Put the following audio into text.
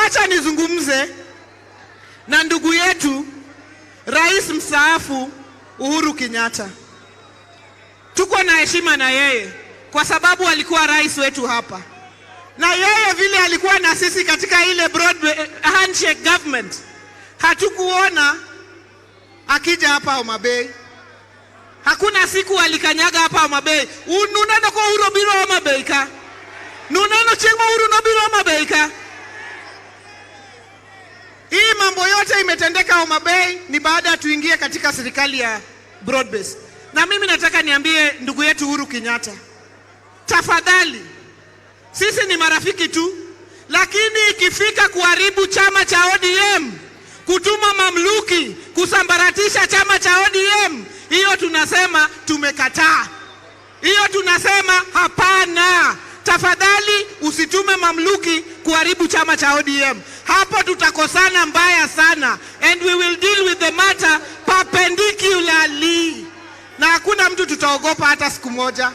Wacha nizungumze na ndugu yetu Rais mstaafu Uhuru Kenyatta. Tuko na heshima na yeye kwa sababu alikuwa rais wetu hapa, na yeye vile alikuwa na sisi katika ile broad handshake government, hatukuona akija hapa Homa Bay. Hakuna siku alikanyaga hapa Homa Bay. Nuneno ko Uhuru biro Homa Bay ka? Nuneno chieng' ma Uhuru nobiro Homa Bay ka? Hii mambo yote imetendeka Homa Bay ni baada ya tuingie katika serikali ya broad base. Na mimi nataka niambie ndugu yetu Uhuru Kenyatta, tafadhali, sisi ni marafiki tu, lakini ikifika kuharibu chama cha ODM, kutuma mamluki kusambaratisha chama cha ODM, hiyo tunasema tumekataa. Hiyo tunasema hapana. Tafadhali usitume mamluki kuharibu chama cha ODM. Hapo tutakosana mbaya sana, and we will deal with the matter perpendicularly, na hakuna mtu tutaogopa hata siku moja.